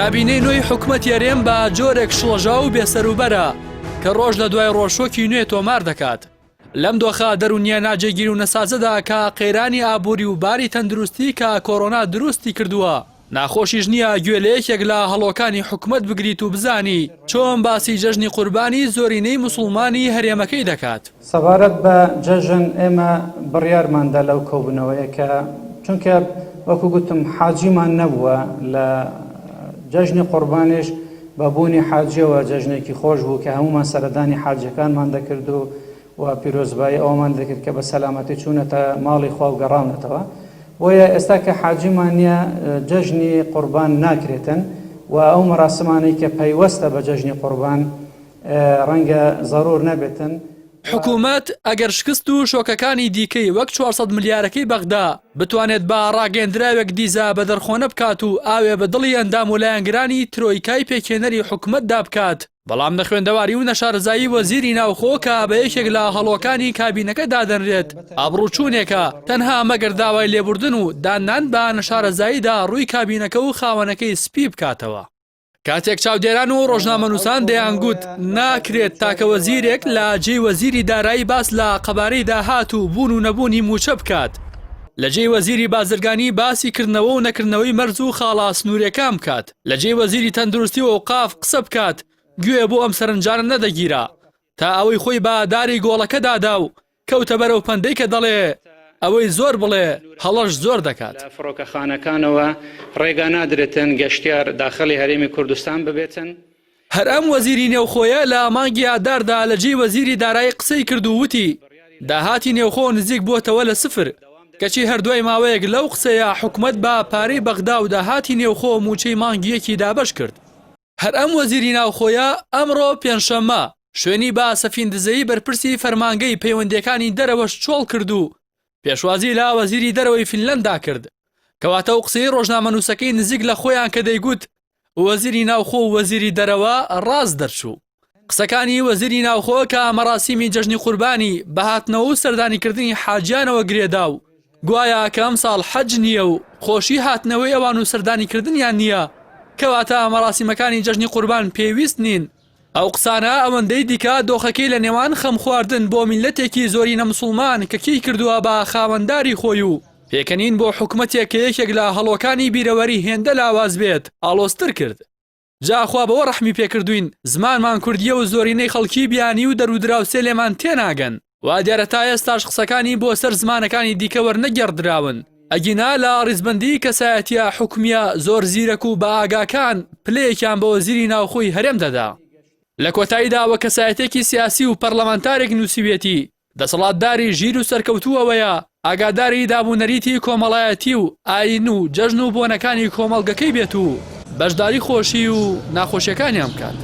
کابینەی نوێی حکومەتی هەرێم بە جۆرێک شڵەژاو و بێسەروبەرە کە ڕۆژ لە دوای ڕۆژ شۆکی نوێ تۆمار دەکات. لەم دۆخە دەروونییە ناجێگیر و نەسازەدا کە قەیرانی ئابووری و باری تەندروستی کە کۆرۆنا دروستی کردووە، ناخۆشیش نییە گوێ لە یەکێک لە هەڵۆکانی حکومەت بگریت و بزانی چۆن باسی جەژنی قوربانی زۆرینەی موسوڵمانی هەرێمەکەی دەکات. سەبارەت بە جەژن ئێمە بڕیارمان دا لەو کۆبوونەوەیە کە چونکە وەکو گوتم حاجیمان نەبووە لە جەژنی قوربانیش بە بوونی حاجیەوە جەژنێکی خۆش بوو کە هەموومان سەردانی حاجیەکانمان دەکرد و و پیرۆزبایی ئەوەمان دەکرد کە بە سەلامەتی چوونەتە ماڵی خوا و گەڕاونەتەوە بۆیە ئێستا کە حاجیمان نییە جەژنی قوربان ناکرێتن و ئەو مەراسمانەی کە پەیوەستە بە جەژنی قوربان ڕەنگە زەرور نەبێتن. حکومەت ئەگەر شکست و شۆکەکانی دیکەی وەک 400 ملیارەکەی بەغدا بتوانێت بە ڕاگەیەندراوێک دیزە بە دەرخۆنە بکات و ئاوێ بە دڵی ئەندام و لایەنگرانی ترۆیکای پێکهێنەری حکومەتدا بکات، بەڵام نەخوێندەواری و نەشارەزایی وەزیری ناوخۆ کە بە یەکێک لە هەڵۆکانی کابینەکە دادەنرێت، ئابڕووچوونێکە، تەنها مەگەر داوای لێبوردن و داننان بە نەشارەزاییدا ڕووی کابینەکە و خاوەنەکەی سپی بکاتەوە. کاتێک چاودێران و ڕۆژنامەنووسان دەیانگوت ناکرێت تاکە وەزیرێک لە جێی وەزیری دارایی باس لە قەبارەی داهات و بوون و نەبوونی مووچە بکات، لە جێی وەزیری بازرگانی باسی کردنەوە و نەکردنەوەی مەرز و خاڵە سنوورییەکان بکات، لە جێی وەزیری تەندروستی و ئەوقاف قسە بکات، گوێ بۆ ئەم سەرنجانە نەدەگیرا تا ئەوەی خۆی بە داری گۆڵەکەدا دا و کەوتە بەر ئەو پەندەی کە دەڵێ، ئەوەی زۆر بڵێ هەڵەش زۆر دەکات. لە فڕۆکەخانەکانەوە ڕێگا نادرێتن گەشتیار داخڵی هەرێمی کوردستان ببێتن. هەر ئەم وەزیری نێوخۆیە لە مانگی ئاداردا لە جێی وەزیری دارایی قسەی کرد و وتی، داهاتی نێوخۆ نزیک بووەتەوە لە سفر، کەچی هەر دوای ماوەیەک لەو قسەیە حکومەت بە پارەی بەغدا و داهاتی نێوخۆ مووچەی مانگی یەکی دابەش کرد. هەر ئەم وەزیری ناوخۆیە ئەمڕۆ پێنجشەممە شوێنی بە سەفین دزەیی بەرپرسی فەرمانگەی پەیوەندییەکانی دەرەوەش چۆڵ کرد و پێشوازی لە وەزیری دەرەوەی فینلەندا کرد. کەواتە ئەو قسەی ڕۆژنامەنووسەکەی نزیک لە خۆیان کە دەیگوت وەزیری ناوخۆ و وەزیری دەرەوە ڕاست دەرچوو. قسەکانی وەزیری ناوخۆ کە مەراسیمی جەژنی قوربانی بە هاتنەوە و سەردانیکردنی حاجیانەوە گرێدا و گوایا کە ئەمساڵ حەج نییە و خۆشی هاتنەوەی ئەوان و سەردانیکردنیان نییە، کەواتە مەراسیمەکانی جەژنی قوربان پێویست نین. ئەو قسانە ئەوەندەی دیکە دۆخەکەی لە نێوان خەمخواردن بۆ میللەتێکی زۆرینە مسوڵمان کە کێی کردووە بە خاوەنداری خۆی و پێکەنین بۆ حکومەتێک کە یەکێک لە هەڵۆکانی بیرەوەری هێندە لاواز بێت ئاڵۆزتر کرد. جا خوا بەوە ڕەحمی پێکردوین زمانمان کوردیە و زۆرینەی خەڵکی بیانی و دەرودراوسێ لێمان تێناگەن. وا دیارە تا ئێستاش قسەکانی بۆ سەر زمانەکانی دیکە وەرنەگێڕدراون، ئەگینا لە ڕیزبەندیی کەسایەتییە حکومییە زۆر زیرەک و بەئاگاکان پلەیەکیان بە وەزیری ناوخۆی هەرێم دەدا. لە کۆتاییدا وەک کەسایەتییەکی سیاسی و پەرلەمانتارێک نووسیویەتی، دەسەڵاتداری ژیر و سەرکەوتوو ئەوەیە ئاگاداری دابونەریتی کۆمەڵایەتی و ئایین و جەژن و بۆنەکانی کۆمەڵگەکەی بێت و بەشداری خۆشی و ناخۆشیەکانیان بکات.